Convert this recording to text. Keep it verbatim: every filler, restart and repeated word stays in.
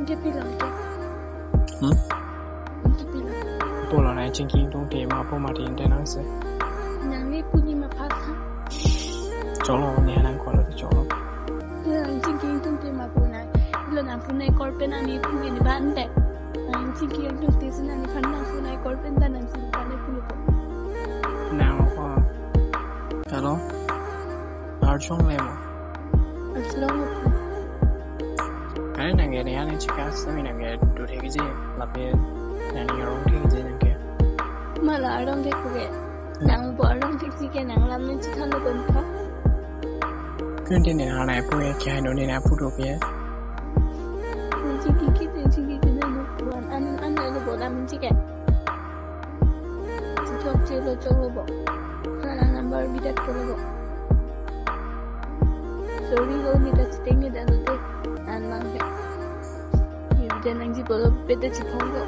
Ke pilong ke. Hmm? Ke pilong. Pulo nangchingki tungte ma pu mati ente nangsi. Nangli puni ma pha tha. Cholo, ne nang call cholo. Nangchingki tungte ma pu nang. Lo nang pu nang call pen ani pu ni ban de. Nangchingki tungte si nangphan nang pu nang call pen ta nangsi nangphan nang pulo po. Nang ko. Hello? Arjong le mo. Arjong le mo. Are nangke ne ani chika sami nangke dure keji lapen nangning arong thekji nangke. Mala arong thek ke. Nang bo arong thekji ke nang lam nang chithan lo bon pha. Kunti ne hana pu ke kya no ne na pu do ke. Nangchingki ke, nangchingki ke nang no puan an an lo bo lam chike. Chok chelo chok lo bo. Hana number bidat ko lo bo. Sorry ho, ne ta chiteng ne dan lo te. An mang he. Ye bidat nangji bolo bete chipong lo.